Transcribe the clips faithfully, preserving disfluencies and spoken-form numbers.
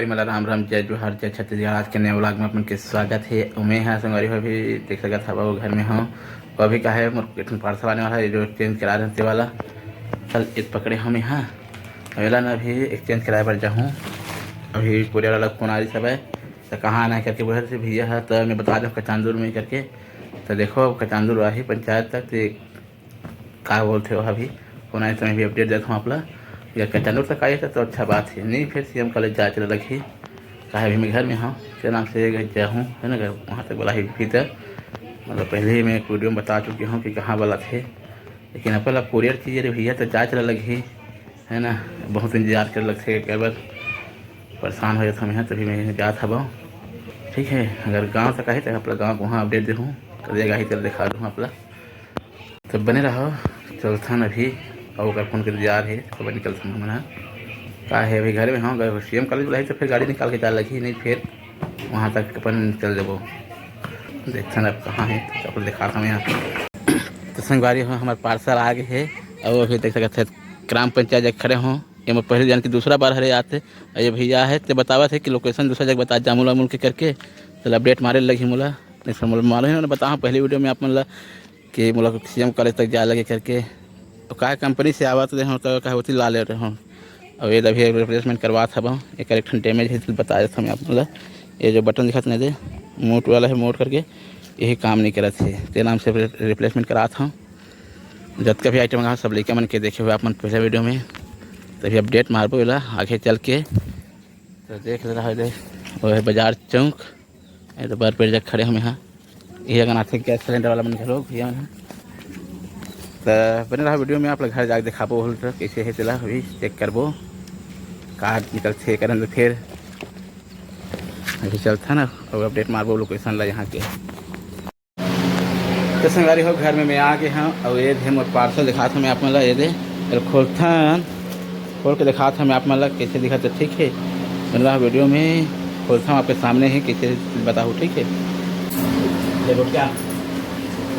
संगवारी मन ला राम राम, जय जोहार, जय छत्तीसगढ़। आज के नए vlog में अपन के स्वागत हे। अउ मैं हा संगवारी हो अभी देख सकत हव घर में हव। अभी का हे, मोर एक ठन parcel आने वाला हे, जो exchange करा रहे हे ते वाला। चल, एक पकड़े हव मैं हा। अउ एला ना अभी exchange कराए बर जाहूँ। अभी courier वाला phone आ रही सब हे, त कहाँ आना हे करके बोले रहिस भैया हा, त मैं बता देहूँ कचांदूर में करके। त देखो, अब कचांदूर आही पंचायत तक, ते का बोलथे ओहा भी, कोन आए समय भी update देत हूँ आप ला। अगर कचांदूर तक आए तो अच्छा बात हे, नहीं फिर सीएम कॉलेज जाए चले लगही। काहे अभी मैं घर में हूँ, के नाम से घर जाहूँ, है ना, घर वहाँ तक वाला ही भी था। मतलब पहले ही मैं एक वीडियो में बता चुकी हूँ कि कहाँ वाला थे, लेकिन अपन ला courier चाहिए रे भैया, तो जाए चले लगही, है ना। बहुत इंतजार करे लगथे, कई बार परेशान हो जात हूँ मैं, तभी मैं जात हवं। ठीक है, अगर गाँव तक आही तो आप ला गाँव के वहाँ update देहूँ, कब जगह आही तो दिखा दूँ आप ला। तो बने रहो, चलथन अभी, अउ ओकर phone के इंतजार हे, तो निकलथन हमन ह। का हे, अभी घर में हूँ, अगर सीएम कॉलेज बुलाही तो फिर गाड़ी निकाल के जाए लगही, नहीं फिर वहाँ तक अपन चल देबो। देखथन अब कहाँ हे, तो अपन दिखात हवं यहाँ। तो संगवारी हो, हमार parcel आ गए हे, अउ अभी देख सकत हे, ग्राम पंचायत जग खड़े हों। ये मैं पहले जान के दूसरा बार हरे आते, अउ ये भैया हे, ते बतावत हे कि location दूसरा जगह बता, जामुल वामुल के करके, चल update मारे लगही मोला, नहीं समझ मालूम हे, उन्होंने बताया पहले वीडियो में आप मन ला कि मोला सीएम कॉलेज तक जाए लगे करके। तो का कंपनी से आवत रहे हों, तो का होती ला ले रहे हों। अब ये अभी replacement करवात हवं, एक एक ठन damage हे, तो बता देत हवं आप मन ला। ये जो बटन दिखत नहीं दे, मोट वाला हे, मोट करके, यही काम नहीं करत हे, ते नाम से replacement करात हवं। जतका भी item मंगाहूँ, सब लइका मन के देखे हुए आप मन पहले वीडियो में, तभी update मारबो एला आगे चल के। तो देख ले रहा है, देख, वो है बाजार चौक, ये तो बार पेड़ जग खड़े हवं यहाँ, ये अगर आथे गैस सिलेंडर वाला मन घलो भैया मन। तो बने रहा वीडियो में, आप लोग घर जाके दिखाबो होल तो कैसे है तेला अभी चेक करबो, का निकलथे करन तो फिर अभी चलथा ना, और update मारबो location ला यहाँ के। तो संगवारी हो, घर में मैं आ गए हूँ, और ये दे मोर parcel दिखात हूँ मैं आप मन ला, ये दे, एला खोलथन, खोल के दिखात हूँ मैं आप मन ला, कैसे दिखत हे, ठीक है। मतलब वीडियो में खोलता हूँ आपके सामने ही, कैसे बताऊँ, ठीक है। देखो क्या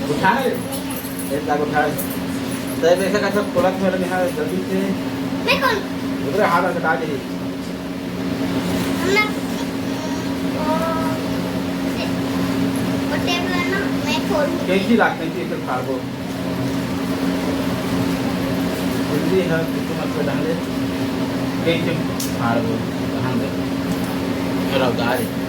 उठा है, एक लाख उठा है। तो ऐसे कैसे खोलत है, यहाँ जल्दी से मैं कौन? उधर हाथ हटा दे। हम ना, वो, वो टेप है ना, मैं खोलूँ। कैंची ला, कैंची से फाड़बो। जल्दी है, कितना मत डाले। कैंची फाड़बो, कहाँ दे? मेरा उधार है।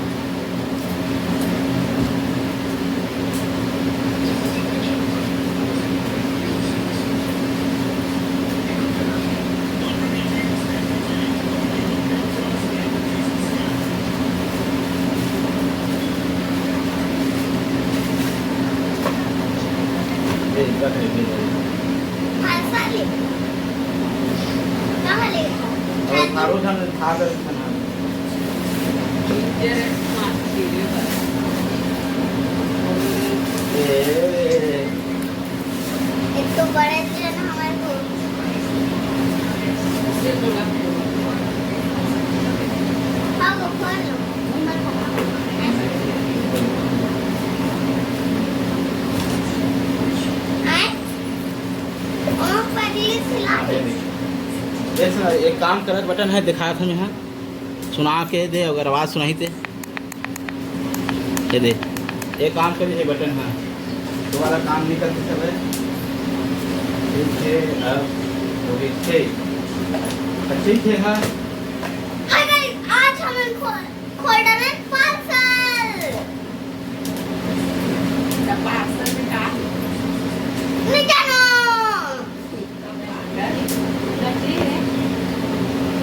एक तो बड़े जन हमारे को। हाँ, वो खोल लो। आए? ओ, पगली खिला दे। देख ना, एक काम करत बटन है, दिखात हूँ यहाँ, सुना के दे, अगर आवाज़ सुनाई ते। ये दे, ये काम करी है बटन, हाँ, दोबारा काम नहीं करते सब है। ठीक है, अब वो भी ठीक। ठीक है, हाँ। Hi guys, आज हम इनको खोल डाले parcel। तो parcel में का है? नहीं जानो।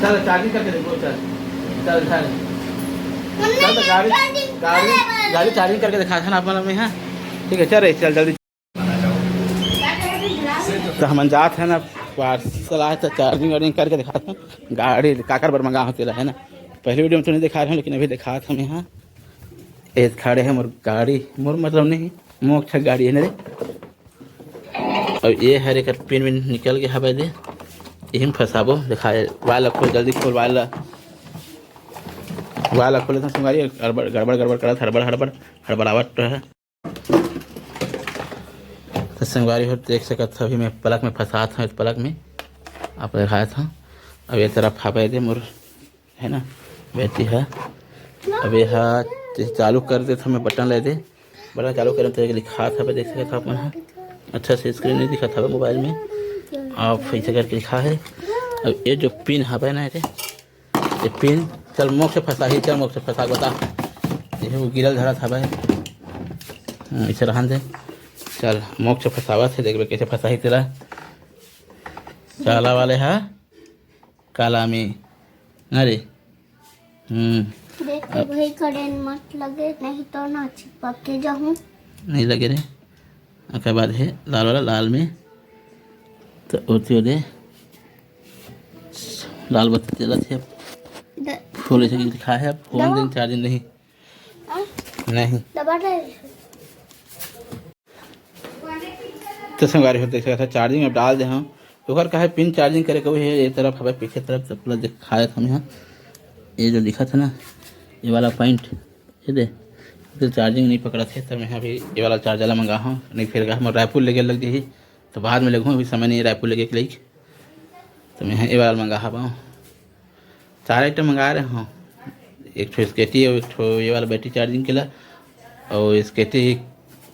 चल, charging करके देखो, चल। चल, चल। हमने चल, तो गाड़ी, charging गाड़ी, करे वाला गाड़ी है। Charging करके दिखा था ना आप मन ला, हाँ। ठीक है, चल रे, चल जल्दी। तो हमन जात है ना, parcel आए तो charging वार्जिंग करके दिखात हूँ। गाड़ी काकर बर मंगा होते है ना, पहले वीडियो में तो नहीं दिखा रहे हैं, लेकिन अभी दिखात हूँ यहाँ। ये खड़े है मोर गाड़ी, मोर मतलब नहीं, मोर अच्छा गाड़ी है ना रे। अब ये हर एकर pin विन निकल गया हवे दे, यही में फंसाबो। दिखाए वाला खोल, जल्दी खोल वाला, वाला खोले तो संगवारी गड़बड़ गड़बड़ गड़बड़ करत, हड़बड़ हड़बड़ हड़बड़ावत है। तो संगवारी हो देख सकत हो, अभी मैं plug में फंसात हूँ, plug में आप दिखात हूँ। अब ये तरफ हवे दे मोर, है ना, बैटरी ह। अब ये ह, जैसे चालू कर देत हँव मैं, बटन ले दे, बटन चालू करे तो एक लिखात हवे, देख सकत हव अपन ह। अच्छा से स्क्रीन नहीं दिखत हवे मोबाइल में, आप ऐसे करके लिखा है। अब ये जो पिन हवे ना, ये, ये पिन, चल मोक्ष फंसाही, चल मोक्ष फंसा के बता। ये वो गिरल धरत हवे, हम्म, ऐसे रहन दे। चल मोक्ष फंसावत है, देखबे कैसे फंसाही तेला। काला वाले हा काला में, अरे, हम्म, देख के भाई, करंट मत लगे, नहीं तो ना चिपक के जाहूँ। नहीं लगे रे। ओकर बाद है लाल वाला, लाल में तो ओती ओदे लाल बत्ती जलत है। द- फूल ऐसे लिखा है, फोन दवा? दिन चार दिन नहीं। हाँ? नहीं। दबा दे। तो संगवारी हो, देख सकत हव, चार्जिंग अब डाल दे हँव। ओकर का है, पिन चार्जिंग करे के हे, ये तरफ हवे, पीछे तरफ तो पूरा दिखाए हम यहाँ। ये जो दिखत है ना, ये वाला पॉइंट, ये दे, तो चार्जिंग नहीं पकड़त है, तो मैं अभी ये वाला चार्जर ला मंगा हँव, नहीं फिर हम रायपुर लेगे लग जाही, तो बाद में लेगहूँ, अभी समय नहीं है रायपुर लेगे के लाइक। तो मैं ये वाला मंगा हवँ, चार आइटम मंगा रहे हँव, एक ठो स्केटी और एक ठो ये वाला बैटरी चार्जिंग के ला, और स्केटी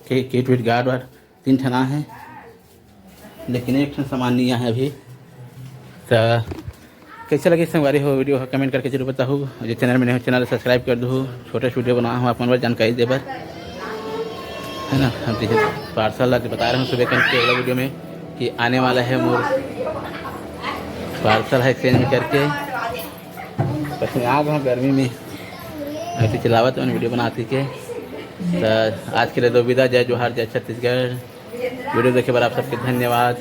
के किट विट गार्ड वार्ड तीन ठन आहे, लेकिन एक ठन सामान नहीं आहे अभी। तो कैसे लगे संगवारी हो वीडियो ह, कमेंट करके जरूर बताहू। जो चैनल में नए हो, चैनल सब्सक्राइब कर दू। छोटे से वीडियो बनाए हँव आप मन बर जानकारी दे बर, है ना। हम जैसे पार्सल ला बता रहे हँव सुबह करके अगला वीडियो में कि आने वाला है मोर पार्सल है एक्सचेंज में करके। पसीना आ गया गर्मी में, अभी चलावत हँव वीडियो बनात के। तो आज के लिए दो विदा, जय जोहार, जय छत्तीसगढ़। वीडियो देखे बर आप सबके धन्यवाद।